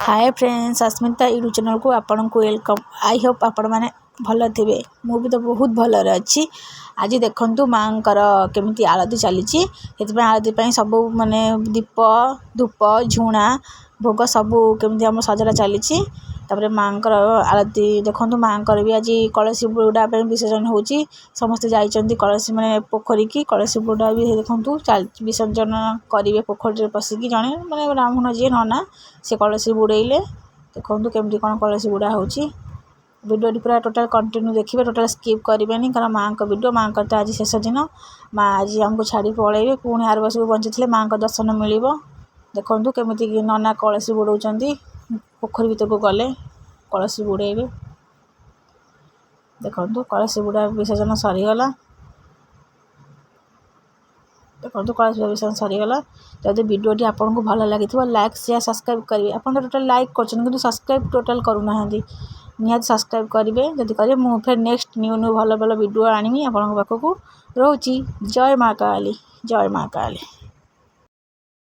ହାଏ friends, ଅସ୍ମିତା YouTube ଚ୍ୟାନେଲ୍କୁ ଆପଣଙ୍କୁ welcome. I Hope ଆପଣମାନେ ଭଲ ଥିବେ। ମୁଁ ବି ତ ବହୁତ ଭଲରେ ଅଛି। ଆଜି ଦେଖନ୍ତୁ ମାଆଙ୍କର କେମିତି ଆଳତି ଚାଲିଛି। ସେଥିପାଇଁ ଆଳତି ପାଇଁ ସବୁ ମାନେ ଦୀପ, ଧୂପ, ଝୁଣା, ଭୋଗ ସବୁ କେମିତି ଆମ ସଜଡ଼ା ଚାଲିଛି। ତାପରେ ମାଆଙ୍କର ଆଳତି ଦେଖନ୍ତୁ। ମାଆଙ୍କର ବି ଆଜି କଳସୀ ବୁଡ଼ା ପାଇଁ ବିସର୍ଜନ ହେଉଛି। ସମସ୍ତେ ଯାଇଛନ୍ତି କଳସୀ ମାନେ ପୋଖରୀକି। କଳସୀ ବୁଡ଼ା ବି ଦେଖନ୍ତୁ ବିସର୍ଜନ କରିବେ ପୋଖରୀରେ ପଶିକି। ଜଣେ ମାନେ ବ୍ରାହ୍ମଣ ଯିଏ ନନା, ସେ କଳସୀ ବୁଡ଼େଇଲେ। ଦେଖନ୍ତୁ କେମିତି କ'ଣ କଳସୀ ବୁଡ଼ା ହେଉଛି। ଭିଡ଼ିଓଟି ପୁରା ଟୋଟାଲ୍ କଣ୍ଟିନ୍ୟୁ ଦେଖିବେ, ଟୋଟାଲ୍ ସ୍କିପ୍ କରିବେନି, କାରଣ ମାଆଙ୍କ ଭିଡ଼ିଓ। ମାଆଙ୍କର ତ ଆଜି ଶେଷ ଦିନ। ମା' ଆଜି ଆମକୁ ଛାଡ଼ି ପଳେଇବେ। ପୁଣି ଆର ବର୍ଷକୁ ବଞ୍ଚିଥିଲେ ମାଆଙ୍କ ଦର୍ଶନ ମିଳିବ। ଦେଖନ୍ତୁ କେମିତି ନନା କଳସୀ ବୁଡ଼ଉଛନ୍ତି। ପୋଖରୀ ଭିତରକୁ ଗଲେ କଳସୀ ବୁଡ଼େଇବେ। ଦେଖନ୍ତୁ, କଳସୀ ବୁଡ଼ା ବିସର୍ଜନ ସରିଗଲା। ଦେଖନ୍ତୁ, କଳସୀ ବିସର୍ଜନ ସରିଗଲା। ଯଦି ଭିଡ଼ିଓଟି ଆପଣଙ୍କୁ ଭଲ ଲାଗିଥିବ, ଲାଇକ୍, ସେୟାର, ସବସ୍କ୍ରାଇବ୍ କରିବେ। ଆପଣ ତ ଟୋଟାଲ୍ ଲାଇକ୍ କରୁଛନ୍ତି, କିନ୍ତୁ ସବସ୍କ୍ରାଇବ୍ ଟୋଟାଲ୍ କରୁନାହାନ୍ତି। ନିହାତି ସବସ୍କ୍ରାଇବ୍ କରିବେ। ଯଦି କରିବେ, ମୁଁ ଫେର୍ ନେକ୍ସଟ ନ୍ୟୁ ନ୍ୟୁ ଭଲ ଭଲ ଭିଡ଼ିଓ ଆଣିବି ଆପଣଙ୍କ ପାଖକୁ। ରହୁଛି। ଜୟ ମା କାଳୀ, ଜୟ ମା କାଳୀ।